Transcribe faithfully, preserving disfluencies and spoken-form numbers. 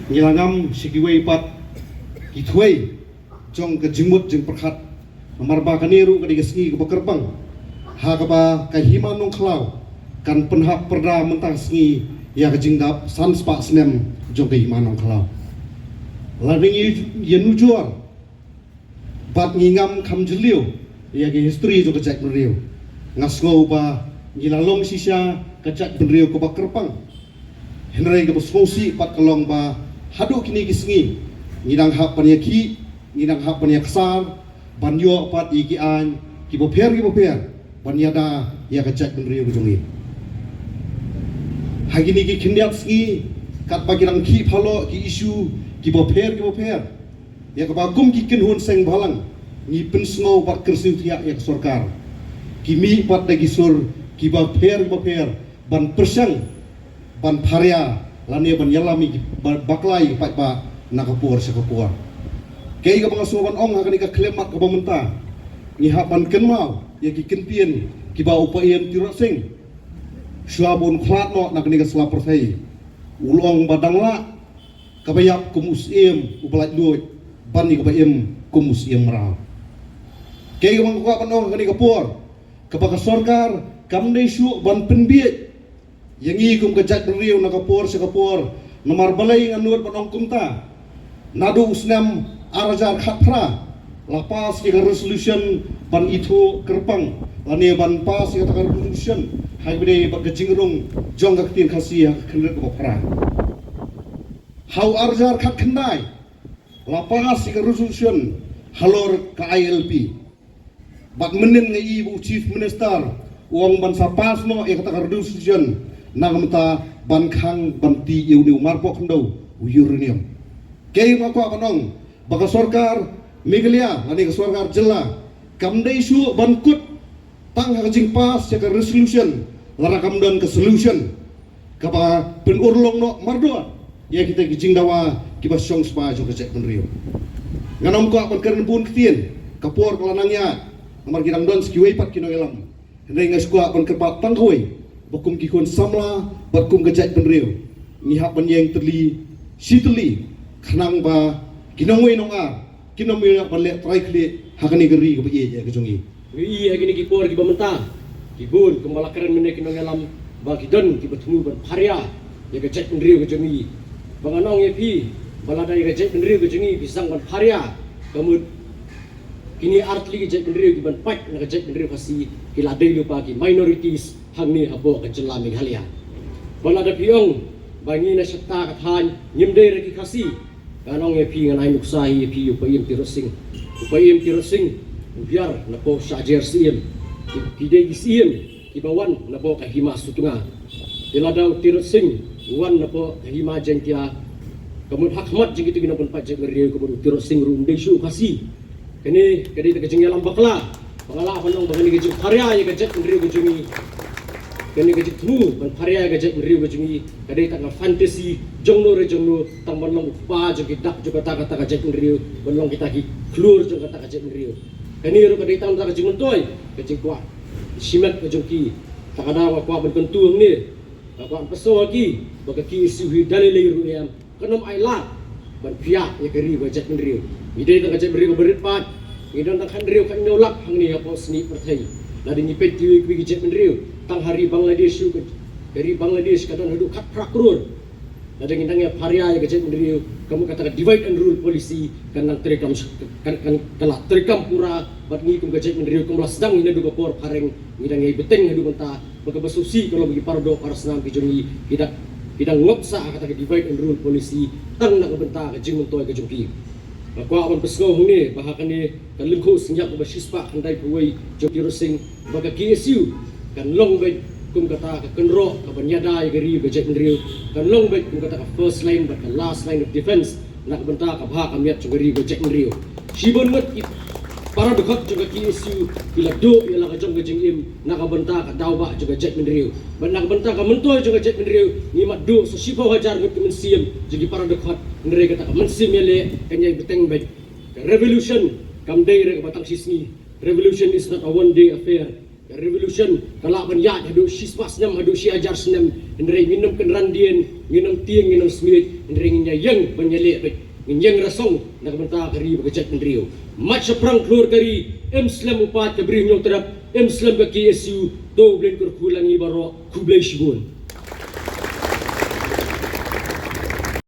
Ngi la ngam sha kiwei pat ki thwei jong ka jingmut jingpyrkhat. Namar ba kane ruh ka dei ka sngi kaba kyrpang ha kaba ka Hima Nongkhlaw kan pynhap pyrda mynta ka sngi ïa ka jingdap san spah snem jong ka Hima Nongkhlaw. La dang ïa nujor bad ngi ngam kham jylliew ïa ka history jong ka jaitbynriew. Nga sngew ba ngi la long shisha ka jaitbynriew kaba kyrpang. Hynrei kaba sngewsih pat ka long ba haduh kine ki sngi ngi dang hap ban ïakhih, ngi dang hap ban ïaksar, ban ïoh pat ïa ki aiñ kiba pher kiba pher ban ïada ïa ka jaitbynriew ka jong ngi. Ha kine ki khyndiat sngi katba ki dang khih phalok ki issue kiba pher kiba pher, ïa kaba kum ki kynhun seng bhalang ngi pynsngew bad kyrsiew thiah ïa ka sorkar. Ki mih pat da ki sur kiba pher kiba pher ban pyrshang ban pharia lane ban ïalam ïa ki ba-, bakla ïa ki paidbah na ka por sha ka por. Kaei kaba nga sngew ban ong ha kane ka khyllipmat kaba mynta, ngi hap ban kynmaw ïa ki kyntien kiba u Paiem Tirot Sing shuwa ba un khlad noh na kane ka sla pyrthei. U la ong ba dang lah kaba ïap kum u syiem uba laitluid ban ïa kaba im kum u syiem mraw. Kaei kaba nga kwah ban ong ha kane ka por, kaba ka sorkar kam dei shuh ban pynbiej ïa ngi kum ka jaitbynriew na ka por sha ka por. Namar balei nga nud ban ong kumta? Naduh u snem ar hajar khatphra la pass ïa ka resolution ban ithuh kyrpang lane ban pass ïa kata ka resolution ha kaba ïadei bad ka jingrung jong ka ktien Khasi ha ka khyndiat kaba phra. Ha u ar hajar khatkhyndai la pass ïa ka resolution halor ka I L P. Bad mynnin nga i ba u Chief Minister u ong ban sa pass noh ïa kata ka resolution na ka bynta ban khang ban tih ïa une u marpoh khyndew u uranium. Kaei nga kwah ban ong ba ka sorkar Meghalaya lane ka sorkar jylla kam dei shuh ban kut tang ha ka jingpass ïa ka resolution lada kam don ka solution kaba pynurlong noh mardor ïa kita ki jingdawa kiba shong spah jong ka jaitbynriew. Ngan ym kwah ban kren bun ktien, ka por ka la nang ïaid namar ki dang don sa kiwei pat ki nongïalam. Hynrei nga sngewkwah ban kyrpad tang kawei ba kum ki khun samla bad kum ka jaitbynriew ngi hap ban ïeng tylli shi tylli khnang ba ki nongwei nongar kin ym ïoh ban leh trai khlieh ha kane ka ri kaba ïeit ïa ka jong ngi. Ngi i ha kine ki por kiba mynta ki bun kumba la kren mynne ki nongïalam ba ki don kiba thmu ban pharia ïa ka jaitbynriew ka jong ngi. Ba ngan ong ïa phi ba lada ïa ka jaitbynriew ka jong ngi phi sdang ban pharia, ka mut kine artylli ki jaitbynriew kiban pait na ka jaitbynriew Khasi ki la dei lypa ki minorities hangne hapoh ka jylla Meghalaya. Ba lada phi ong ba ngi na shata ka thaiñ ngim dei re ki Khasi, ngan ong ïa phi, ngan ai nuksa hi ïa phi, u Paiem Tirot Sing. U Paiem Tirot Sing u hiar napoh Shah Jer Syiem. Ki, ki dei ki syiem kiba wan napoh ka Hima Sutnga. Te lada u Tirot Sing u wan napoh ka Hima Jaiñtia, ka mut ha khmat jong kito ki nongpynpait jaitbynriew ka mut u Tirot Sing ruh um dei shuh u Khasi. Kane ka dei ta ka jingïalam bakla ba nga lah ban ong ba kane ka jingpharia ïa ka jaitbynriew ka jong ngi, kane ka jingthmu ban pharia ïa ka jaitbynriew ka jong ngi ka dei ta ka fantasy jong no re jong no, tang ban long u kpa jong ki dak jong kata kata ka jaitbynriew, ban long kita ki khlur jong kata ka jaitbynriew. Kane ruh ka dei tang ta ka jingmyntoi ka jingkwah shimet ka jong ki. Ta ka daw nga kwah ban kyntu hangne, nga kwah ban pynshoi ha ki ba ka K S U hi da lei lei ruh em kan ym ailad ban phiah ïa ka ri bad ka jaitbynriew. Ngi dei tang ka jaitbynriew kaba rit paid, ngi don tang khathynriew khathynñiew lak hangne hapoh snieh pyrthei. Lada ngi peit kiwei kiwei ki jaitbynriew, tang ha ri Bangladesh ruh, ka ri Bangladesh ka don haduh khatphra klur. Lada ngi dang ïa pharia ïa ka jaitbynriew, ka mut kata ka divide and rule policy kan nang treikam, kan, kan, kan la treikam pura bad ngi kum ka jaitbynriew kum la sdang hi naduh ka por phareng, ngi dang ïai bteng haduh mynta. Ba kaba sngewsih ka long ba ki paradoh parasnam ki jong ngi ki dang, ki dang ngop sah ha kata ka divide and rule policy tang na ka bynta ka jingmyntoi ka jong ki. Nga kwah ban pynsngew hangne ba ha kane ka lyngkhuh synñiang kaba shispah khyndaiphew wei jong u Tirot Sing, ba ka K S U kan long beit kum kata ka kynroh kaban ïada ïa ka ri bad ka jaitbynriew, kan long beit kum kata ka first line bad ka last line of defense na ka bynta ka bha ka miat jong ka ri bad ka jaitbynriew. Shibun ngut ki para dkhot jong ka K S U ki la duh ïa la ka jong ka jingim na ka bynta ka daw bah jong ka jaitbynriew. Bad na ka bynta ka myntoi jong ka jaitbynriew ngi mat duh sa shiphew hajar ngut ki mynsiem jong ki para dkhot, hynrei kata ka mynsiem ïaleh kan ïai bteng beit. Ka revolution kam dei re kaba tang shisngi. Revolution is not a one day affair. Ka revolution ka lah ban ïaid haduh shispah snem, haduh shi hajar snem, hynrei ngin ym kynran dien, ngin ym tieng, ngin ym smiej, hynrei ngin ïa ïeng ban ïaleh beit, ngin ïeng rasong na ka bynta ka ri bad ka jaitbynriew. Mat shaphrang khlur ka ri, im slem u paid ka Bri Hynñiewtrep, im slem ka K S U. To U Blei un kyrkhu lang ïa ngi baroh. Khublei shibun.